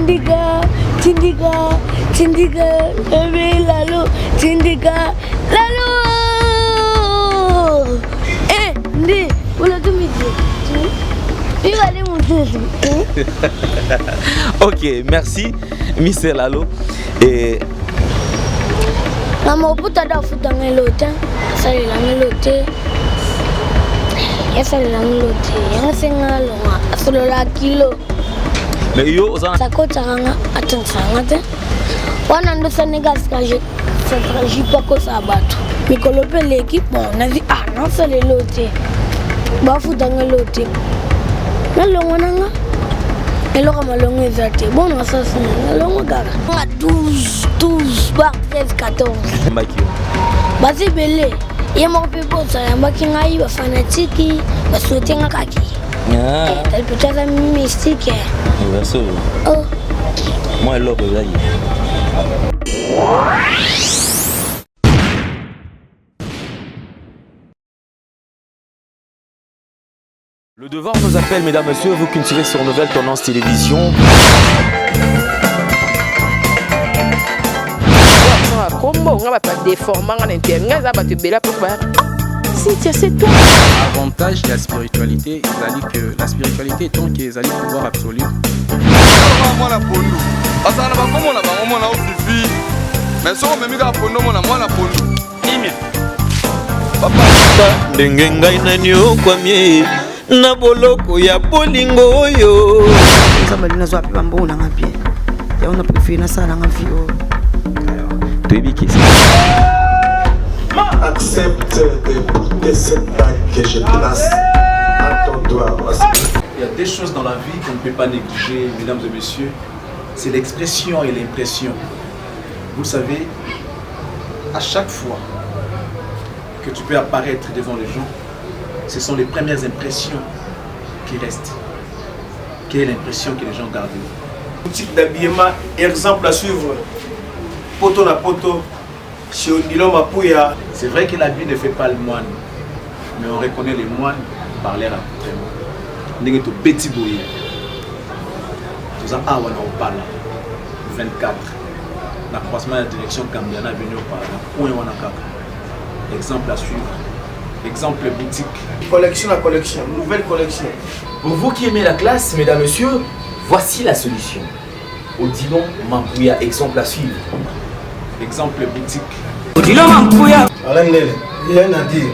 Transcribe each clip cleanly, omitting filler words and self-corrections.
Tindika, tindika, tindika, ebe lalo, tindika, lalo. Eh, ndi, unatumije. Ibale mututu. Ok, merci, Mr. Lalo. Et Na moputa da futanga elo te, asalelanga elo te. Yasalelanga elo te. Yanga senga longa, asolola kilo. Mais yo oza na Sakotaka nga, atangisaka nga te. Wana ndosaneka stratégie mpo akosaka bato. Mikolo mpe eleki, bon nazi ah nasala elo te. Bafutanga elo te. Nalongwa na nga. Eloko ya malongo eza te. Bon nasasi nalongwa kaka. Nga 12, 12, bar 13, 14. Mbaki yo. Baza ebele. Ye moko mpe bosa ayambaki ngai bafanatiki basouete nga kaki. Ah. Peut-être aza mystique. Eza solo. Oh. Mwa eloko ezali. Le devoir nous appelle, mesdames, messieurs, vous qui nous suivez sur Nouvelle Tendance Télévision. Kombo nga bato badeforma nga na inter nga eza bato ebele apo ba Cynthia, c'est toi. Avantage ya spiritualité ezali que la spiritualité étant que ezali pouvoir absolu. Mwana pondu azala na bakombo na bango mwana ofifi mais soki omemi kaka pondu omona mwana pondu imia papa ndenge ngai naniokwami na boloko ya bolingo oyo. Nzambe alingi nazwa mpe bambongo na nga bien, yango na préféré nasala nanga vie oyo. Toyebi kesi. Accepte de porter cette bague que je place à ton doigt. Il y a des choses dans la vie qu'on ne peut pas négliger, mesdames et messieurs. C'est l'expression et l'impression. Vous le savez, à chaque fois que tu peux apparaître devant les gens, ce sont les premières impressions qui restent. Quelle est l'impression que les gens gardent? Boutique d'habillement, exemple à suivre. Poto na poto, chez Odilon Mapuya. C'est vrai que l'habit ne fait pas le moine, mais on reconnaît les moines par leur accoutrement. Ndenge to beti boye. Toza awa na Opala 24. Na croisement ya direction Gambiana avenue Opala na coin wana kaka. Exemple à suivre. Exemple boutique. Collection à collection, nouvelle collection. Pour vous qui aimez la classe, mesdames, messieurs, voici la solution. Odilon Mampouya, exemple à suivre. Exemple boutique. Odilon Mampouya. Alain Lele, rien à dire.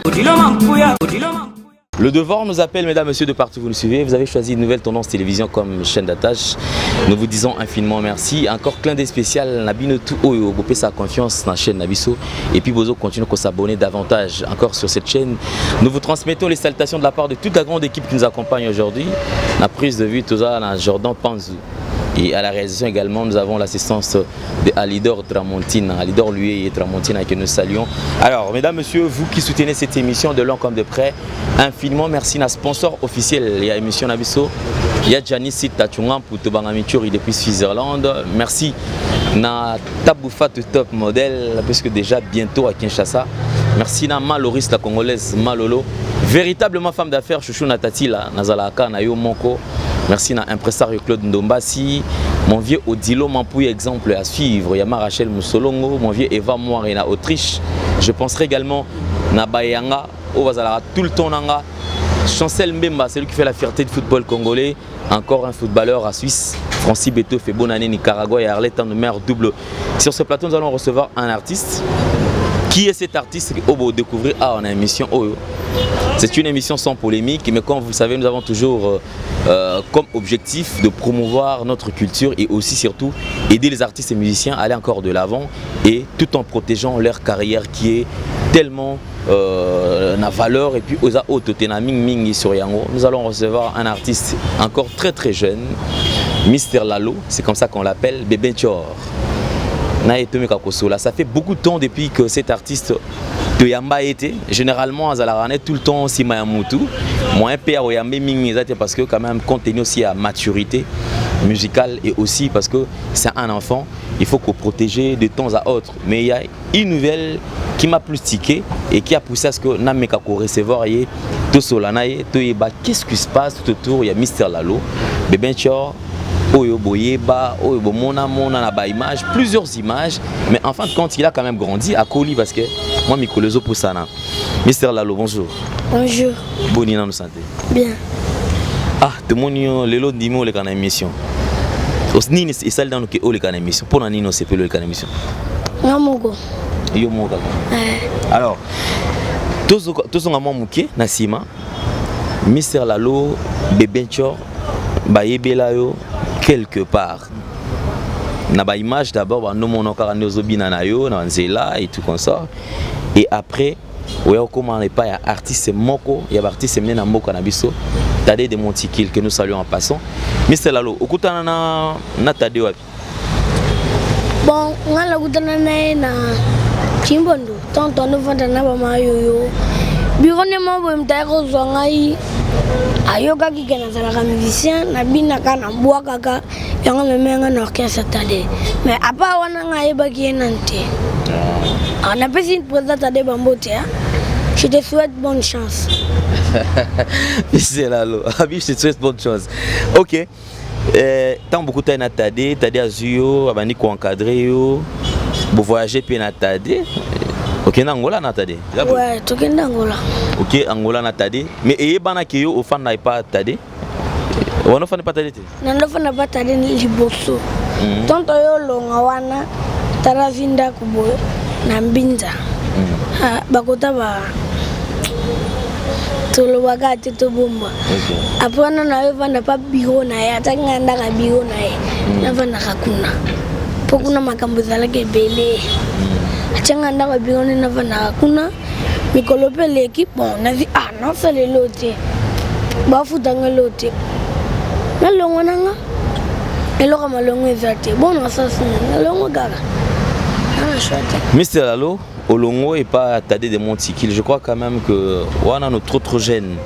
Odilon Mampouya, Odilon Mampouya. Le devoir nous appelle, mesdames, messieurs, de partout où vous nous suivez. Vous avez choisi une Nouvelle Tendance Télévision comme chaîne d'attache. Nous vous disons infiniment merci. Encore clin d'œil spécial, Nabino tout oyo, bopé sa confiance dans la chaîne Nabiso. Et puis, bozo continue à s'abonner davantage encore sur cette chaîne. Nous vous transmettons les salutations de la part de toute la grande équipe qui nous accompagne aujourd'hui. La prise de vue, tout ça, dans Jordan Panzou. Et à la réalisation également, nous avons l'assistance de Alidor Tramontina. Alidor lui et Tramontina que nous saluons. Alors, mesdames, messieurs, vous qui soutenez cette émission de loin comme de près, infiniment merci à sponsor officiel. Il y a émission Nabiso, il y a Gianni Sita Tchunga pour Tobanga Mituri depuis Switzerland. Merci na Taboufat Top Model, puisque déjà bientôt à Kinshasa. Merci na Maloris, la Congolaise Malolo. Véritablement femme d'affaires, Chouchou Natati, la Nazalaka, na Yo Moko. Merci na impresario Claude Ndombasi, mon vieux Odilo Mampouy, exemple à suivre. Yama Rachel Moussolongo, mon vieux Eva Moirena Autriche. Je penserai également na Bayanga, Owazala tout le temps nanga. Chancel Mbemba, celui qui fait la fierté du football congolais. Encore un footballeur à Suisse. Francis Beto fait bonne année Nicaragua et Arlette en mer double. Sur ce plateau, nous allons recevoir un artiste. Qui est cet artiste? Obo découvrir ah, on a une émission Oyo. C'est une émission sans polémique, mais comme vous le savez, nous avons toujours comme objectif de promouvoir notre culture et aussi surtout aider les artistes et musiciens à aller encore de l'avant et tout en protégeant leur carrière qui est tellement na valeur et puis aux autres tena ming mingi sur yango. Nous allons recevoir un artiste encore très très jeune, Mister Lalo, c'est comme ça qu'on l'appelle, Bébé Tchor. Na etome kakosola. Ça fait beaucoup de temps depuis que cet artiste de Yamba était généralement à Zalarane tout le temps sima ya mutu. Moi un père Yambe mingi ezate parce que quand même compte tenu aussi à maturité musicale et aussi parce que c'est un enfant, il faut qu'on protège de temps à autre. Mais il y a une nouvelle qui m'a plus tiqué et qui a poussé à ce que Nameka ko recevoir ye to solana ye to yeba qu'est-ce qui se passe tout autour. Il y a Mister Lalo, Bébé Tchor. Oyo boyeba, oyo bomona mona na ba image, plusieurs images, mais en fin de compte, il a quand même grandi akoli parce que moi mikolo ezopusana. Mister Lalo, bonjour. Bonjour. Boni nanu santé? Bien. Ah, tomoni yo lelo ndimi oleka na émission. Nini esali nanu ke oleka na émission? Mpona nini osepeli oleka na émission? Nga moko. Yo moko kaka? Eh. Alors, tozonga mwa moke na nsima. Mister Lalo, bébé Nchor, bayebela yo quelque part. Na ba image d'abord, bandomona kaka nde ozobina na yo na nzela et tout comme ça. Et après, oya okóma na epai ya artiste moko ya baartiste minene na mboka na biso, Tade de Montikil, que nous saluons en passant. Mister Lalo, okutana na Tade wapi? Bon, nga nakutana na ye na Chimbondo, tonton novanda na bamayoyo biro nde moko boye. Moto ayaki kozwa ngai, ayokaki ke nazalaka musicien, nabinaka, nabwakaka yango, amemi nga na orchestre Tade. Mais à part wana, ngai ayebaki ye nani te. Ah, napesi président Tade bambote. Je te souhaite bonne chance. Mister Lalo, abi je te souhaite bonne chance. Ok. Ntango bokutani na Tade, Tade azwi yo, abandi koencadre yo, bovoyage mpe na Tade, okende Angola na Tade? Ouais, tokende Angola. Ok, Angola na Tade, mais eyebanaki yo ofanda epa Tade wana? Ofanda epa Tade te? Nandofanda pa Tade liboso. Tonto yo olonga wana, tala vi ndako boye na Mbinza. Ah, bakota ba tolobaka te, tobomba. Après wana na yo evanda pa biro na ye, ataki ngai ndaka biro na ye. Navandaka kuna mpo kuna makambo ezalaki ebele. Atia ngai ndako ya biro nde navandaka kuna. Mikolo mpe eleki. Bon, nazi ah, nasala elo te, bafutanga elo te, nalongwa nanga eloko malongo eza te. Bon, nasasi nalongwa kaka, nana choix te. Mister Lalo, olongo epa Tade de Montikil, je crois quand même que wana no trop trop jeune,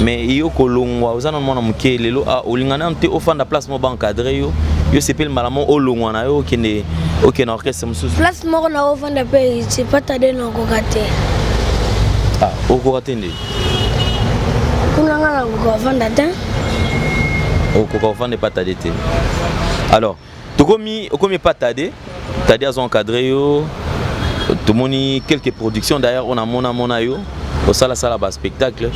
mais yo kolongwa oza na mwana moke. Lelo ah, olinga nanu te ofanda place moko baencadre yo, yo sepeli mbala moko olongwa na yo, okende okende orchestre mosusu? Place moko na ofanda mpe c'est pas Tade, nakoka te. Ah, okoka te nde? Kuna nga nakoka ofanda te. Okoka ofanda epa Tade te. Alors tokomi, okomi epa Tade, Tade azo encadre yo, tomoni quelques productions d'ailleurs, on amona mona yo osalasala baspectacle.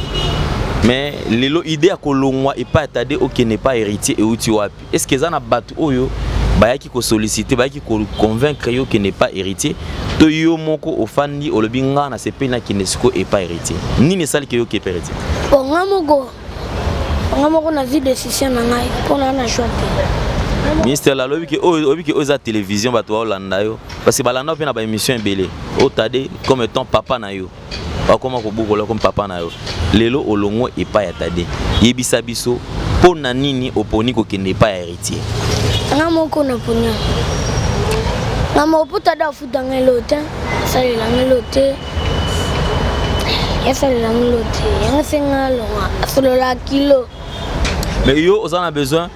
Mais lelo idée ya kolongwa epai ya Tade, okende epai Héritier, euti wapi? Est ce que eza na bato oyo bayaki kosollicite, bayaki koconvaincre yo okende epai Héritier, to yo moko ofandi olobi nga na sepeli nakende sikoyo epai Héritier? Nini esaliki yo oke epai Héritier? Bon, nga moko nazwi décision na ngai mpona na choix te. Ministre alobi ke oyo oyebi ke oyo eza télévision, bato baolanda yo parce que balanda mpe na baémission ebele. Oyo Tade comme étant papa na yo, bakoma kobukola comme papa na yo. Lelo olongo epai ya Tade, yebisa biso mpo na nini oponi kokende epai ya Héritier? Nga moko naponi yango, nga moko, mpo Tade afutanga elo te, asalelanga elo te, yasalelanga elo te. Yango esenga alonga, asolola kilo. Mais yo oza na besoin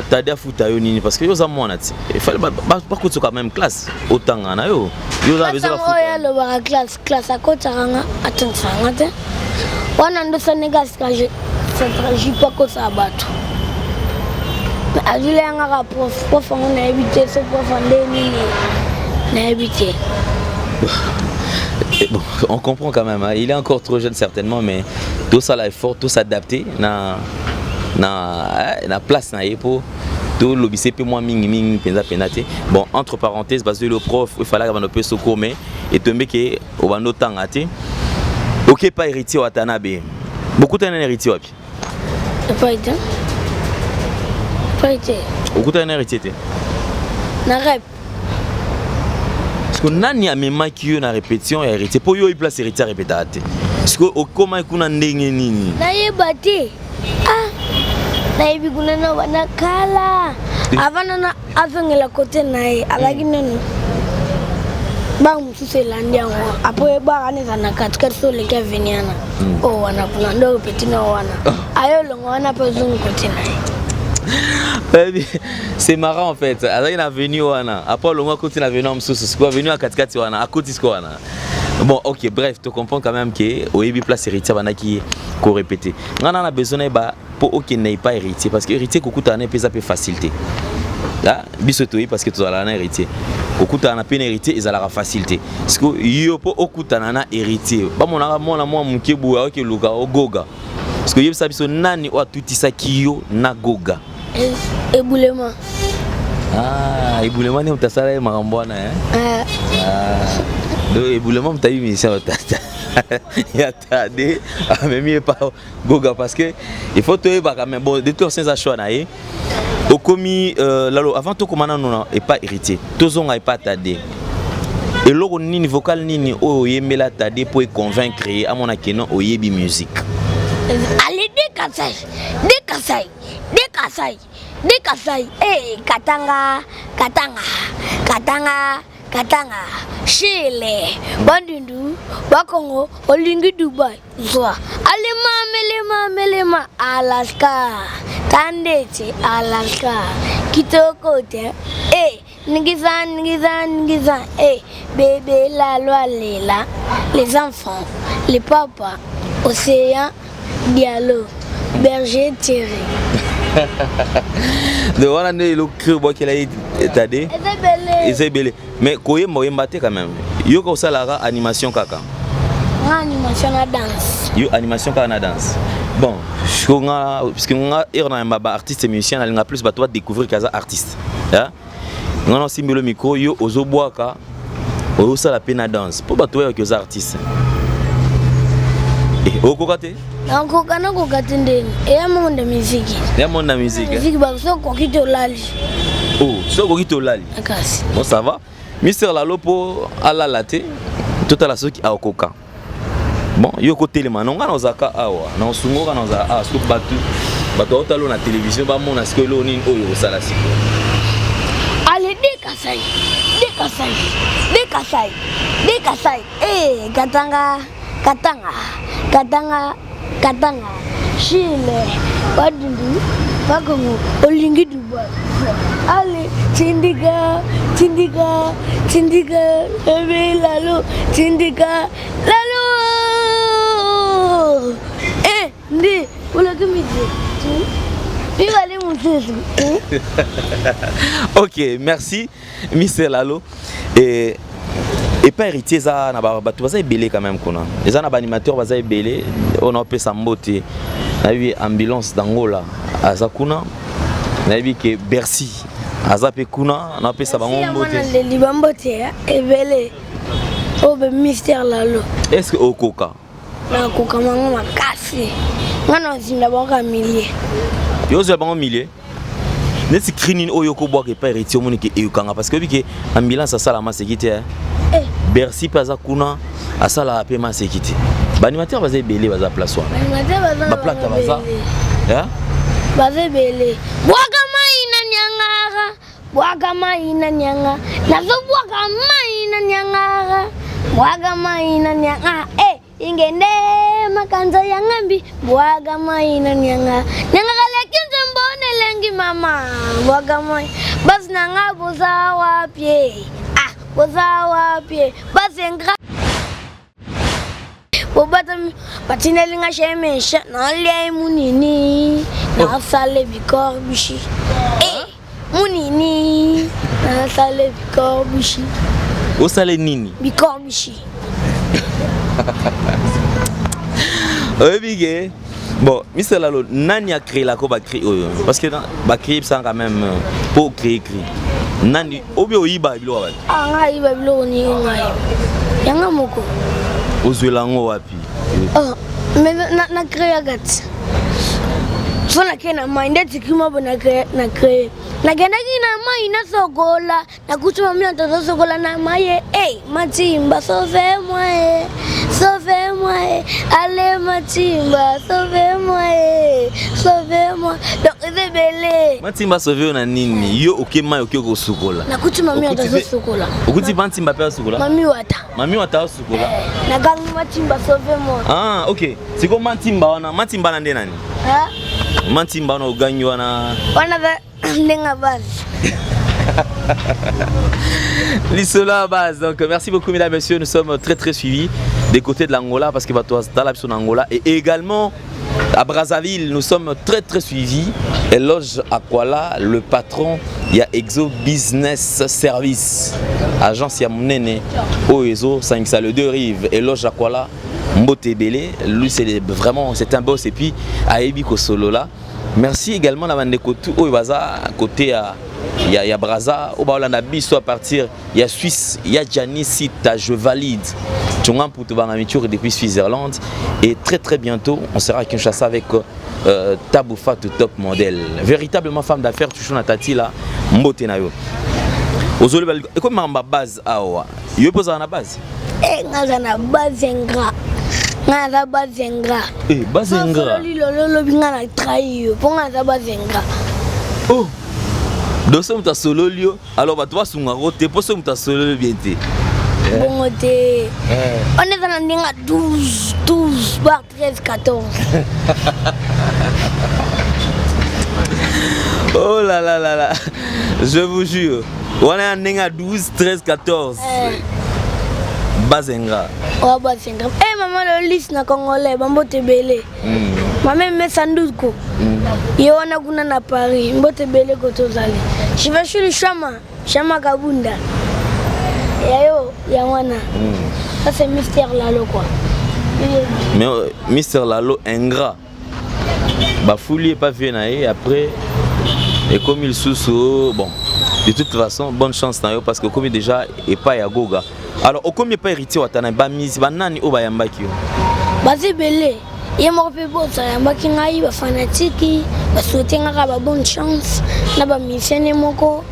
Tade afuta yo nini? Parce que yo oza mwana ti efale bakotsoka même classe otanga na yo, yo oza na besoin oyo alobaka classe, classe akotaka nga, atangisaka nga te. Wana ndosaneka stratégie mpo akosaka bato. Azwila yanga kaka prof, prof yango nayebi te so prof nde nini, nayebi te. Bon, on comprend quand même, hein. Il est encore trop jeune certainement, mais tout ça là, il faut tout s'adapter na place na ye po tolobisa mpe mwa mingimingi mpenza mpenza te. Bon, entre parenthèses, bazwi le prof, efalaka bando mpe soko, mais etombe ke obanda otanga te, oke pa Héritier Watanabe. Bokutani na Héritier wapi? Epai te, epai te. Okutani na Héritier te? Na rep. Parce que nani amemaki yo na répétition ya Héritier? Mpo yo oyi place Héritier arépétaka te, parce que okomaki kuna ndenge nini? Nayeba te. Ah, nayebi kuna na bana kala. Avant nana azongela kote na ye, azalaki nano baka mosusu elandi yango. Après baka wana eza na katikati, so oleki aveni wana, oyo wana kuna nde répéti na wana, aye olongo wana mpe azongi kote na ye. C'est marrant en fait. Azalaki na avenue wana, après olongo akoti na avenue mosusu, sikoyo avenue ya katikati wana akoti sikoyo wana. Bon, ok, bref, tu comprends quand même ke oyebi place Héritier bandaki korépéter. Nga na besoin nayeba. mpo okende epa héritier parce que héritier kokutana na ye mpe eza mpe facile te. Ah, biso toyebi parce que tozalaka na héritier. Kokutana na mpe na héritier ezalaka facile te. Siko yo mpo okutana na héritier, bamonaka mwana mwa moke boye aoki luka ogoga. Siko yebisa biso nani oyo atutisaki yo na goga? Ebulema. Ah, ebulema nde moto asala ye makambo wana eh? Ah. Ah. Donc ebulema moto ayebi musicien otata ya tade amemi ye pa goga parce que il faut toyebaka. Mais bon, de toute façon eza choix na ye. Okomi lalo avant tokoma nano na epa héritier, tozonga epa tade. Eloko nini, vocal nini oyo oyembela tade mpo econvaincre ye amona keno oyebi musique? Allez, de Kasai, de Kasai, de Kasai, de Kasai, eh, Katanga, Katanga, Katanga, Katanga, Chile, Bandundu, Bakongo, olingi Dubai, zwa. Alema, melema, melema, Alaska, Tandete, Alaska, Kitoko te, eh, Ngiza, ngiza, ngiza, eh, bébé, la loi, lela, les enfants, les papas, océan, Diallo, berger Thierry. Donc wana nde eloko cri obwakela ye tade? Eza ebele. Eza ebele, mais koyemba oyemba te quand même. Yoka, osalaka animation kaka? Nga animation na danse. Yo animation kaka na danse. Bon, siko nga, puisque nga ere na yamba baartiste musicien, nalinga plus bato badécouvrir ke aza artiste. Nga na osimbeli micro, yo ozobwaka, ozosala mpe na danse mpo bato bayaki oza artiste. Okoka te? Nakoka, nakoka te ndeni eya monde musique. Ya monde na musique. Musique so okoki te, olali. Oh, so okoki te, olali. Kasi. Bon, ça va, Mister Lalo, mpo alala te, totala soki akoka. Bon, yo kotelema no, nga na ozalaka awa na osungoka na ozala awa. Soki bato baotala na télévision, bamona sikoyo eloko nini oyo osala sikoyo. Allez, de Kasai, de Kasai, de Kasai, de Kasai, eh, Katanga, Katanga, Katanga, Katanga, Chile, Bandundu, Bakongo, olingi Dubai. Allez, tindika, tindika, tindika, bébé Lalo, tindika, Lalo. Eh, ndi, olaki midi. Mibale mosusu. Ok, merci Mister Lalo. Et epai héritier eza na bato baza ebele quand même kuna, eza na baanimateur baza ebele oyo naopesa mbote. Nayebi ambulance d'Angola aza kuna, nayebi ke Bercy aza mpe kuna, naopesa bango mbote. Leli bambote ebele oyo be Mister Lalo. Est ce que okoka? Nakoka mango makasi. Nga na ozinda bango ka milie. Yo ozwa bango milie neti cri nini oyo okobwaka epai héritier, omoni ke eyokanga? Parce que oyebi ke ambulance asala maseki te. Eh. Bercy mpe aza kuna, asalaka mpe maseki te. Baanimateur baza ebele, baza place wana, baplata baza. Baza ebele. Bwaka mai na nyangara, bwaka mai na nyanga, nazobwaka mai na nyangara, bwaka mai na nyanga, eh, ingende makanza ya ngambi, bwaka mai na nyanga, nyanga kaleki nzembo nelengi mama, bwaka mai basi nanga boza wapi? Ah, boza wapi? Basengra bobatami batindeli nga shemesha, nalia ye munini, nasale bikor bishi, eh, munini, nasale bikor bishi. Osale nini? Bikor bishi. Oyebi ke bon, Mister Lalo, nani acréelako bacri oyo? Parce que bacri ebisaka quand même mpo ocréer cri, nani obi oyiba biloko ya bato? Ah, ngai ayiba biloko nini? Ngai yanga moko. Ozwela yango wapi? Oh, mais na créaka ti so nakei na mai nde tikima bo na créé, nakendaki na mai, nasokola, nakuti mami tozosokola na mai ye. Ey, matimba, sauve moi, eh, sauve moi, eh. Allez matimba, sauve moi, eh, sauve moi. Donc eza ebele. Matimba sauve yo na nini? Yo oke mai, oke kosukola. Nakuti mami tozosokola. Okuti matimba mpe asukola? Mami wata. Mami wata asukola. Nagangi matimba, sauve moi. Ah, ok. Siko matimba wana, matimba na nde nani? Matimba wana ogangi wana? Wana ndenge base. Lisolo à base. Donc merci beaucoup mesdames, messieurs, nous sommes très très suivis des côtés de l'Angola parce que bato dans la en Angola et également À Brazzaville, nous sommes très très suivis. Eloge Akwala, le patron, il y a Exo Business Service, agence ya munene, Oezo, 5 le deux rives. Eloge Akwala, Mbote ebele, lui c'est vraiment c'est un boss et puis ayebi kosolola. Merci également na bandeko tout oyo baza côté ya ya, ya Brazza, oyo baolanda biso à partir ya Suisse, ya Gianni Sita, je valide. Tchonga Mputu Bangamitour depuis Switzerland et très très bientôt on sera à Kinshasa avec euh, Tabou Fatou top modèle. Véritablement femme d'affaires Tushuna Tati là, mbote na yo. Ozoli ba ekomi makambo base awa. Yo mpe ozala na base? Eh, nga aza na base ingrat. Nga naza base ingrat. Eh, base ingrat. Sololi lolo lobi nga na trahi yo. Po nga naza base ingrat. Oh. Donc soki moto asololi yo, alors bato basungaka yo te mpo soki moto asololi bien te. Eh. Bongo te. Eh. On eza na ndenge 12, 12, bar 13, 14. Oh là là là là, je vous jure. Wana ya ndenge ya 12, 13, 14. Eh. Bazenga. Oh, bazenga. Eh maman le liste na congolais, bambote ebele. Mm. Mama emesa nduku. Mm. Ye wana kuna na Paris, mbote ebele ko tozali. Shivashuli Shama, Shama Kabunda. Yayo yango wana. Mm. Ça c'est Mister Lalo quoi. Mais euh, Mister Lalo ingrat. Bafuli epa vie na ye après ekomi lisusu bon de toute façon bonne chance na yo parce que okomi déjà epai ya Goga. Alors okomi epai héritier Watanabe bamisi banani oyo bayambaki yo? Baza ebele ye moko mpe bosa ayambaki ngai bafanatiki basouhaite nga kaka ba bonne chance na bamusicien ye moko.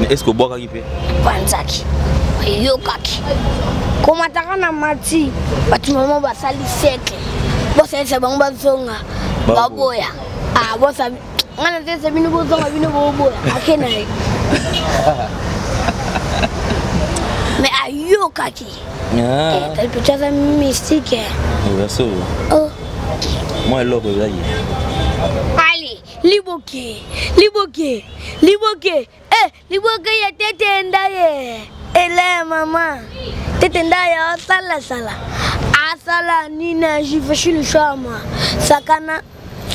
Mais est-ce que obwakaki mpe? Panzaki eyokaki komataka na mati bato mama basali siècle bosalisa bango bazonga baboya ah, bosa nga nasalisa bino bozonga bino boboya ake na ye mais ayokaki ah. eh, talipeti aza mystique oh. mwa eloko ezali ale liboke liboke liboke eh, liboke ya tete ndaye ele ya mama tete ndaye asalasala asala nini jifashili shama sakana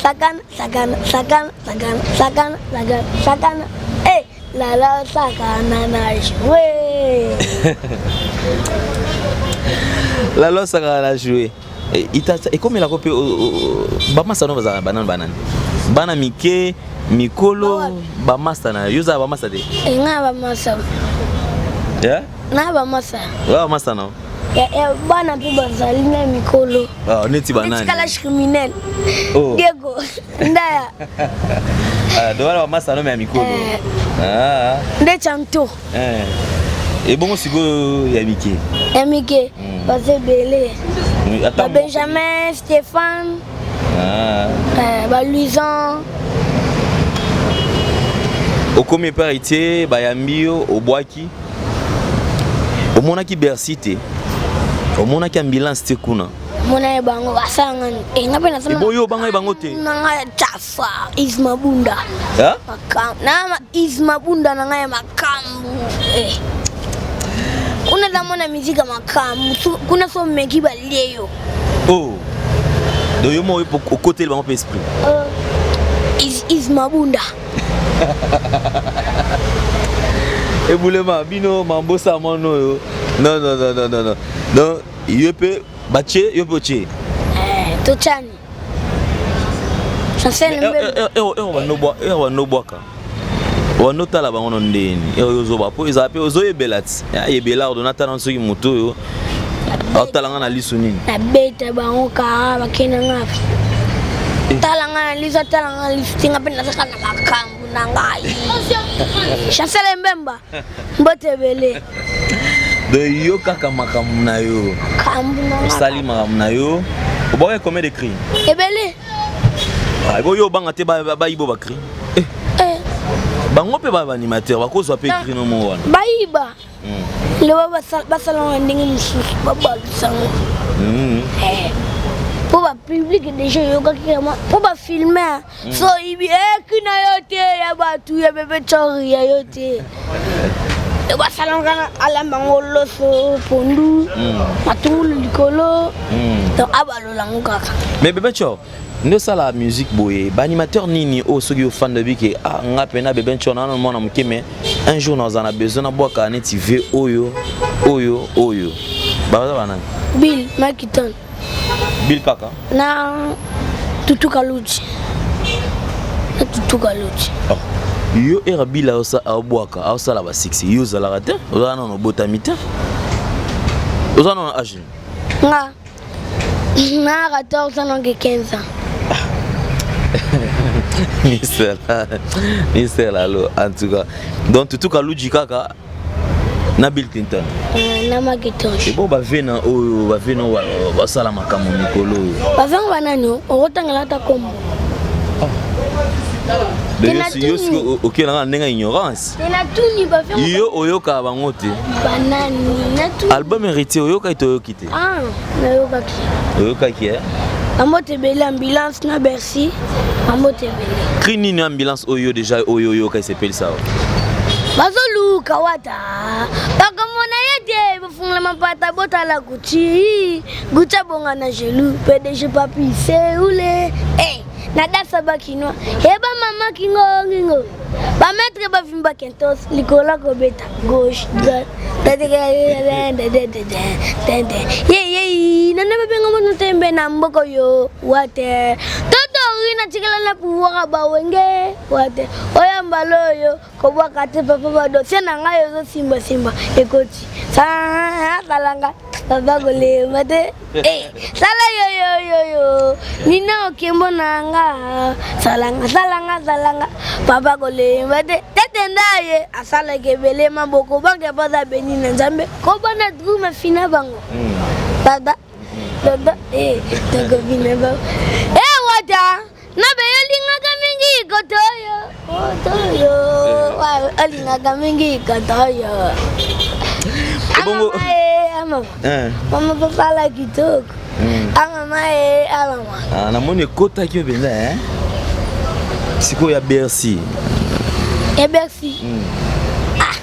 sakana sakana sakana sakana sakana sakana sakana eh, lala sakana na joue lala sakana na joue Eh, ekomelako mpe bamasta no bazalaka banani banani bana mike mikolo bamasta na yo ozala bamasta te eh, nga bamasta na bamasta oza bamasta no bana mpe bazali na mikolo ah, neti banani kalage criminel oh. diego ndaya ah, donc wana bamasta no me ya mikolo eh. ah. nde chanto Eh. Ebongo sikoyo ya mike. Ya mike hmm. baza ebele. Ba Benjamin, Stéphane. Ah. Eh, ba Louison. Okomi epai héritier bayambi yo obwaki omonaki Bercy te omonaki ambulance te kuna mona ye bango basala ngani eh, nga mpe nasala boyo obanga ye bango te na ngai ya chafa is mabunda na is mabunda na ngai ya makambu eh. kuna eza mona miziki ya makambu kuna so omeki balie yo oh. donc yo moko okoteli bango mpe esprit uh, is, is mabunda ebulema bino mambosa mwana oyo non non non non non donc yo mpe batie yo mpe otie eh, totyani banobwaka wanotala bango no ndeni oyo ozoba mpo ezala mpe ozoyebela ti ayebela ordona tala soki moto oyo otala nga na liso nini nabeta bango kara bakenda nga eh. tala nga na liso atala nga na liso tinga mpe nazaka na makambo na ngai chancel mbemba mbote ebele donc yo kaka makambo na yo osali makambo na yo obwaka combien de cri ebele ah, bo yo obanga te bayibo bacri eh. eh. bango mpe baanimateur bakozwa mpe cri no mo wana bayiba hmm. loba basala na ndenge mosusu babalusa yango mpo bapublike deja eyokaki kama mpo bafilme Mm. So ibi eh kina yo te ya batu ya bebe chori ya yo te. basalanga alamba yango loso pondu mm. matungulu likolo mm. donc abalola yango kaka mais bebe chor Nde osala musique boye, ba animateur nini oyo soki ofanda oyebi ke ah nga pena bebe ntsho na mwana moke mais un jour naza na besoin nabwaka neti vie oyo oyo oyo. Baza banani? Bill Makiton. Bill kaka? Na Tutu Kaluji. Na Tutu Kaluji. Oh. Yo era Bill aobwaka aosala ba succès yo ozalaka te ozala nano obotami te oza nano age nga na 14 ans donc 15 ans. Mister Mister Lalo en tout cas donc Tutu Kaluji kaka na Bill Clinton na Macintosh. Et bon bavena oyo bavena oyo basala makambo mikolo oyo. Bavena banani okotangela ata kombo. Yo sikoyo okelanga ndenge ya ignorance. Yo oyokaka bango te. Album héritier oyokaki to oyoki te? Ah, nayokaki. Oyokaki eh? Bambote ebele ambulance na Bercy, bambote ebele. Cri nini ambulance oyo déjà oyo oyoka esepelisa yo? Bazoluka wata bakomona ye te bofungola mapata botala Gucci Gucci abonga na gelou PDG papi seule hey. Na dasa ba kinois eba mama kingo ngingo ba maître ba vimba kentos likolo kobeta gauche droite ye ye nana babenga moto tembe na mboka yo wate toto ri na tikala na pouvoir ba wenge wate oyo mbala oyo kobwaka te papa ba dossier na ngai ezosimba simba ekoti salanga papa kolemba te Eh, sala yoyoyoyo nina okembo na nga salanga salanga salanga papa kolemba te tete ndaye asalaka ebele maboko banke baza beni na nzambe kobana druma fina bango tata tata eh, tokobina bango eh, wata nabe olingaka mingi kotoyo kotoyo olingaka mingi kotoyo Ebongo amama eh. mama papa kitoko amama e amama ah, namoni ekotaki yo mpenza eh? sikoyo ya Bercy ya Bercy ah.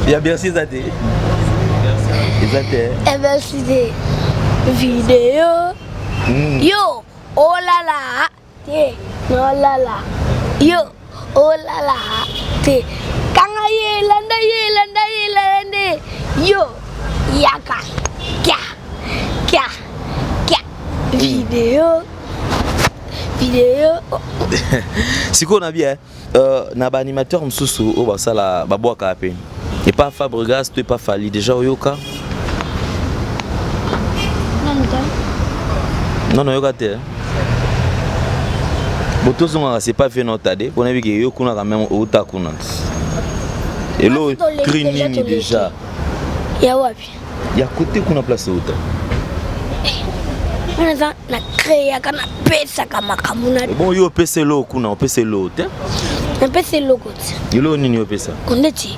Ya Bercy eza te eza te ya Bercy te video yo olala te nolala yo olala te kanga ye landa ye landa ye landa ye yo yaka kia kia kia video video sikoyo na bien na baanimateur mosusu oyo basala babwaka mpe epa Fabregas to epa Fally déjà oyoka non oyoka te bo tozongaka c'est pas vie na otade mpo nayebi ke yo kuna quand même outa kuna elo cri nini déjà ya wapi ya kote kuna place outa wana eza na créaka napesaka makambo na bon yo opesa eloko kuna opesa eloko te napesa eloko te eloko nini opesa ndeti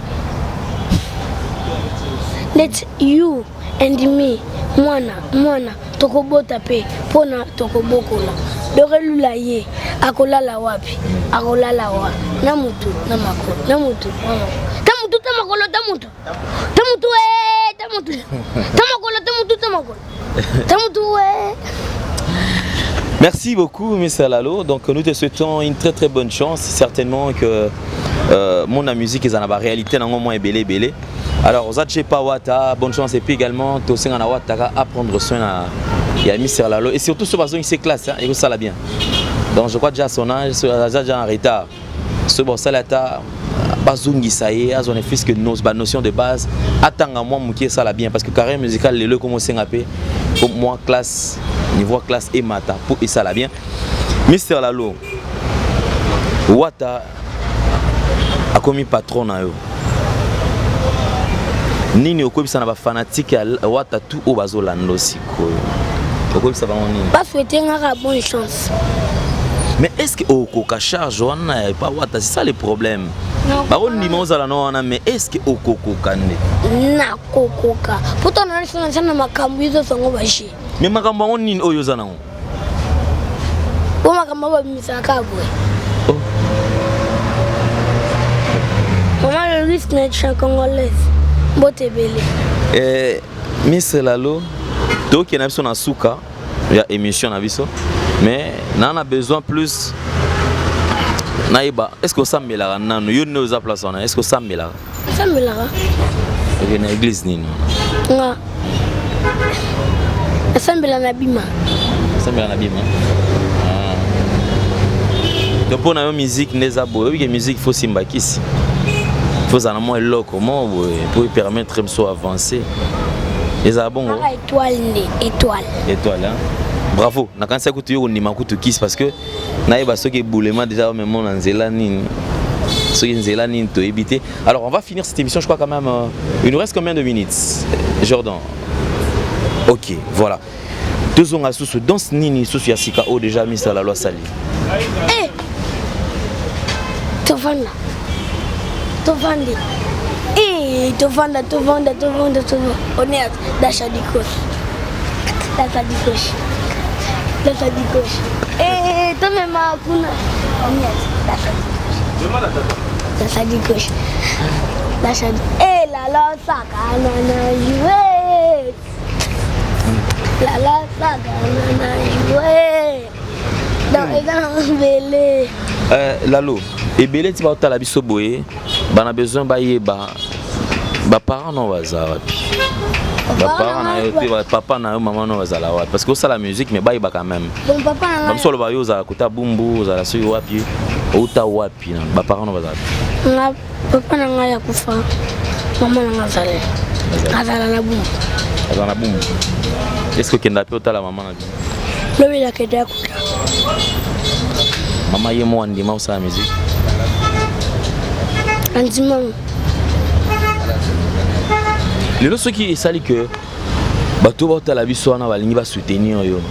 ndeti you and me mwana mwana tokobota mpe mpona tokobokola dok elula ye akolala wapi akolala wa na mutu na makolo na mutu na makolo ta mutu ta makolo ta mutu ta mutu e ta mutu ta makolo ta mutu ta makolo ta mutu e Merci beaucoup, Mr. Lalo. Donc, nous te souhaitons une très très bonne chance. Certainement que mon musique est dans la réalité, dans moins belé belé. Alors, Ozache Pawata, bonne chance et puis également, Tosenga na Wataka, à prendre soin à il y a Mr. Lalo. Et surtout, ce besoin, il classe, hein, et ça l'a bien. Donc, je crois déjà à son âge, déjà en retard. Ce bon, ça l'a bazongisa ye azwa ne fils que nos ba notion de base atanga mwa moke esala bien parce que carrière musicale lelo ekoma osenga mpe po mwa classe niveau classe emata po esala bien. Mr Lalo Wata akomi patron na yo nini okoyebisa na bafanatike ya Wata tu oyo bazolanda sikoyo okoyebisa bango nini? Basouhaite ngaka bonne chance. Mais est-ce que okoka charge wana ya pa Wata? C'est ça le problème. Bakondima ozala na wana mais est-ce que okokoka nde? Nakokoka poto nanisana na makambo ezozango baje. Mais makambo yango nini oyo oza nango? Po makambo babimisaka boye. Mama Louis na congolaise mbote ebele. Miss Lalo, Tokende na biso na suka ya émission na biso, mais na na besoin plus nayeba, est ce que osambelaka nanu? Yo nde oza place wana, est ce que osambelaka? Osambelaka. Oke na église nini? Nga nasambela na bima. Osambela na bima. Ah. Donc mpo na yo musique nde eza boye, oyebike musique faut simba kisi, faut ozala na mwa eloko moko boye mpo epermettre biso avancer, ezala bongo. Kaka étoile nde étoile. Étoile, hein? Bravo. Nakanisa kutu yo kondima kutu kisi, parce que nayeba soki ebulema déjà omemo na nzela nini, soki nzela nini toyebi te. Alors on va finir cette émission, je crois quand même il nous reste combien de minutes, Jordan? Ok, voilà, tozonga susu danse nini susu ya sika oyo déjà misala lwa sali. Eh! Tovanda, tovandi. Eh, tovanda, tovanda, tovanda, tovanda. On est à Dasha Dikos, Dasha Dikos, Dasha Dikos. Eh, tomema kuna. On est à Dasha Dikos, Dasha Dikos, Dasha. Eh, la la sakana na joué, la la sakana na joué. Donc eza na mabele. Lalo, ebele ti baotala biso boye, bana besoin bayeba baparent no baza wapi, baparent na yo te, papa na yo, mama no bazala wapi, parce que osala musique mais bayeba quand même. Bon, papa na ngai Bamosu oloba yo ozala kota Bumbu, ozala soki wapi, outa wapi na baparent no bazala wapi? Nga papa na ngai akufa, mama na ngai azala, azala na Bumbu. Azala na Bumbu. Est ce que okenda mpe otala mama na bino? Lobi nakende ya kuta. Mama ye mo andima osala musique? Andima. Lelo soki esali ke bato baotala biso wana balingi basoutenir yo,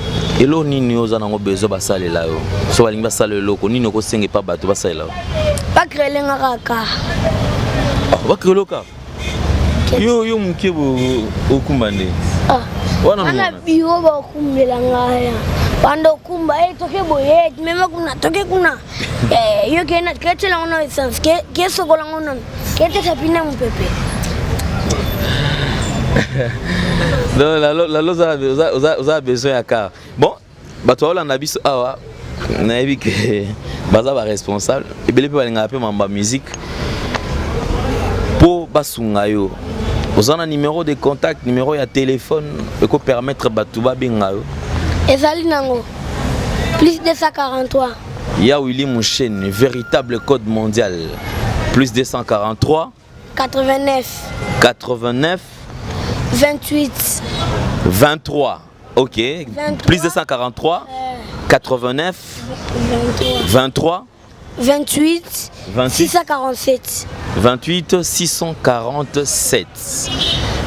eloko nini oza nango besoin basalela yo? So balingi basala eloko nini, okosenga epa bato basalela yo? Bacréele nga kaka. Ah, bacréele kaka yo, yo moke okumba nde? Ah, wana wana biro bakumbela ngai, banda okumba e toke boye, mema kuna, toke kuna. Eh, yo ketiela ngo na essence, kesokola ngo nano, keteka pina mopepe. Donc lalo oza besoin ya car. Bon, bato baolanda biso awa, nayebi ke baza baresponsable ebele mpe balingaka mpe mamba musique mpo basunga yo. Oza na numéro de contact, numéro ya téléphone ekopermettre bato babenga yo? Ezali nango plus 243. Ya Willy Mouchen, véritable code mondial, plus 243. 89. 89. 28. 23, ok. 23. Plus 243 89 23. 23. 28. 28. 647. 28 647.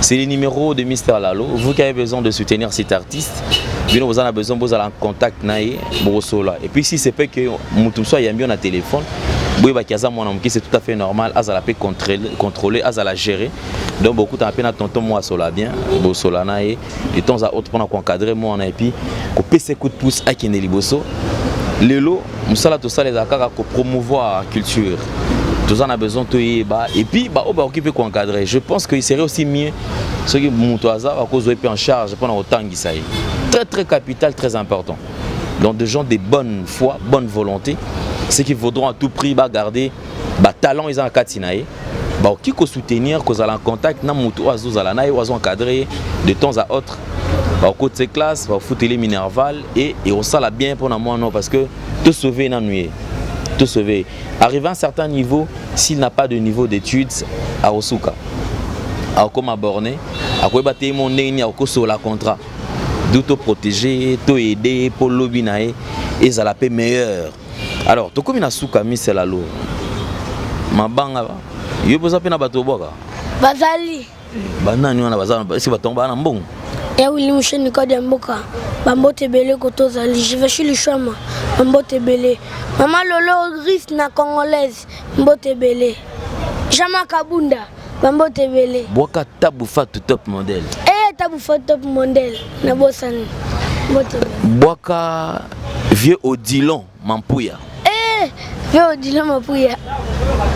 C'est le numéro de Mister Lalo. Vous qui avez besoin de soutenir cet artiste, bien vous en avez besoin, vous allez en contact naye, Borosola. Et puis si c'est pas que mutu soit yambi na téléphone, boye ki aza mwana moke, c'est tout à fait normal, azala pe contrôler, contrôler, azala gérer. Donc beaucoup t'as peine tonton moi sola bien, Borosola na ye, de temps à autre pour encadrer moi et puis ko pese coup de pouce akende liboso. Lelo mosala tosala ezala kaka kopromouvoir culture, toza na besoin toyeba et puis baoyo bakoki mpe koencadrer. Je pense que il serait aussi mieux soki moto aza bakozwa mpe en charge mpona kotangisa ye, très très capital, très important. Donc des gens de bonne foi, bonne volonté, ceux qui voudront à tout prix bagarder batalent eza na kati na ye, bakoki kosoutenir, kozala en contact na moto oyo azozala na ye, oyo azoencadre de temps à autre, bakokotisa classe, bakofuteli minerval et ekosala bien mpona mwana, parce que tosauve nanu ye, tosauve. Arrivé à un certain niveau, s'il n'a pas de niveau d'études, akosuka, akokoma borné, akoyeba te mo ndenge nini akokosola contrat. D'où toprotéger, toaider mpo lobi na ye ezala mpe meilleur. Alors tokomi na suka. Mister Lalo, mabanga yo mpoza mpe na bato obwaka? Bazali. Banani wana baza esi bato yango baa na mbongo? Ya Willy Musheni, kode ya mboka, bambote ebele. Koto ozali Jivashi Lishwama, bambote ebele. Mama Lolo Gris na Congolaise, mbote ebele. Jama Kabunda, bambote ebele. Bwaka Tabu Fatu top modèle. E Tabu Fatu top modèle, nabosani, mbote ebele. Bwaka vieux Odilon Mampuya. E vieux Odilon Mampuya,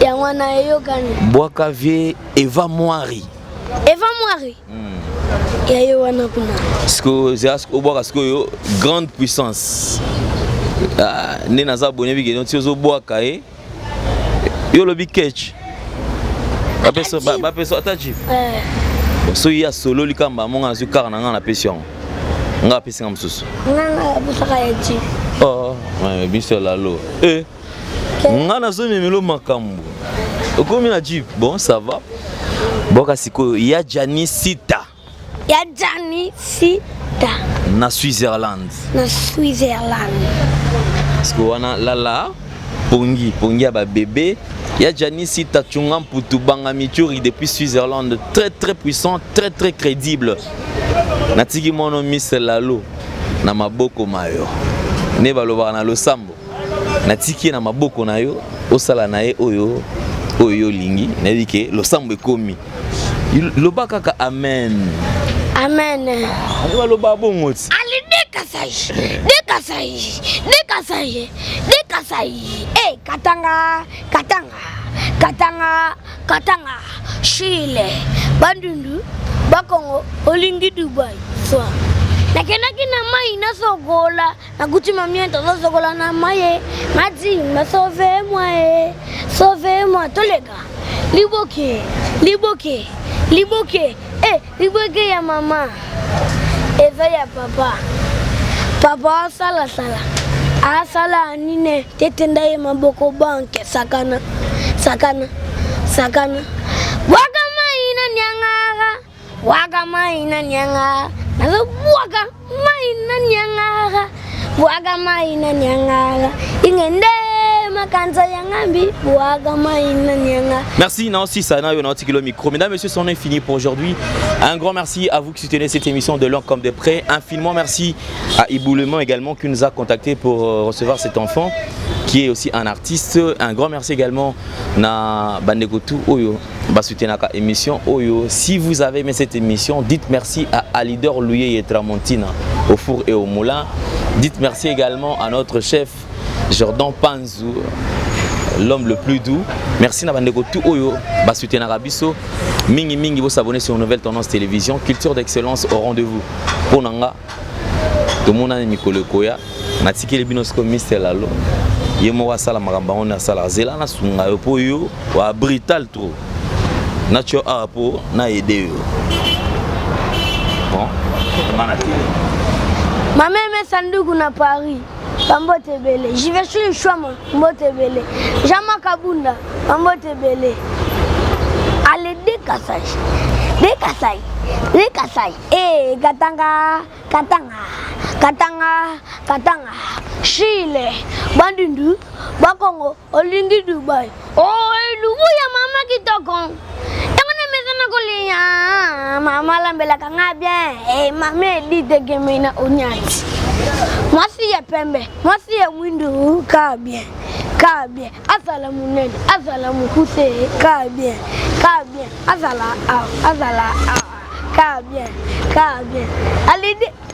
yango wana eyokani. Bwaka vieux Eva Mwari. Eva Mwari. Ya ye wana kuna. Sikoyo zela obwaka sikoyo grande puissance. Ah, nde naza bone bikeno ti ozobwaka ye. Yo olobi ketch. Bapesa bapesa ata jeep. Eh. Bon, soki ye asololi kaka mbala moko nazwi kaka na ngai napesi yango. Ngai apesi nga mosusu. Ngai ngai apesaka ya jeep. Oh, biso lalo. Eh. Nga nazomemelo makambo. Okomi na jeep. Bon, ça va. Boka sikoyo ya Gianni Sita. Ya Gianni Sita. Na Switzerland. Na Switzerland. Sikoyo wana lala pongi pongi ya ba bébé ya Gianni Sita Chunga Mputu Banga Mituri depuis Switzerland très très puissant très très crédible. Natiki mono Miss Lalo na maboko mayo. Ne balobaka na losambo. Natiki ye na maboko na yo osala na ye oyo oyo yo olingi nayebi ke losambo ekomi loba kaka amen amen baloba bongo ti ali dekasai dekasai dekasai dekasai e eh, katanga katanga katanga katanga shile bandundu bakongo olingi dubai swa nakendaki na mai nasokola Nakuti mamie tozosokola na maye madimba sauve moi eh, sauve moi toleka liboke liboke liboke eh, liboke ya mama eza ya papa papa asalasala asala nini tetenda ye maboko banke sakana sakana sakana bwaka mai na nyangara Bwaka mai na nyanga nazobwaka mai na nyanga bwaka mai na nyanga ingende makanza ya ngambi bwaka mai na nyanga. Merci Nancy Sana, yo na le micro. Mesdames, Messieurs, c'en est fini pour aujourd'hui. Un grand merci à vous qui soutenez cette émission de loin comme de près. Infiniment merci à Iboulement également qui nous a contacté pour euh, recevoir cet enfant qui est aussi un artiste. Un grand merci également na bandeko tout oyo basoutenaka émission oyo. Si vous avez aimé cette émission, dites merci à Alidor Louye et Tramontina au four et au moulin. Dites merci également à notre chef Jordan Panzu, l'homme le plus doux. Merci na bandeko tout oyo basoutenaka biso. Mingi mingi vous s'abonner sur Nouvelle Tendance Télévision, culture d'excellence au rendez-vous. Ponanga tomonani mikolo ekoya natikeli bino sikoyo Mister Lalo ye moko asala makambo yango nde asalaka zela nasunga yo mpo yo wa brutal trop natyo awa mpo na aide yo bon nga na tele Mameme Sanduku na Paris bambote ebele Jiveshi Shwama mbote ebele Jean-Marc Kabunda bambote ebele Ale de Kasai de Kasai de Kasai eh Katanga Katanga Katanga Katanga Chile Bandundu Bakongo olingi Dubai oh elubu ya mama kitoko yango na mesa na kolia mama alambelaka nga bien eh, mama edite gemena onyati mwasi ya pembe mwasi ya mwindu ka bien ka bien azala monene azala mokuse ka bien ka bien azala awa azala awa ka bien ka bien alidi.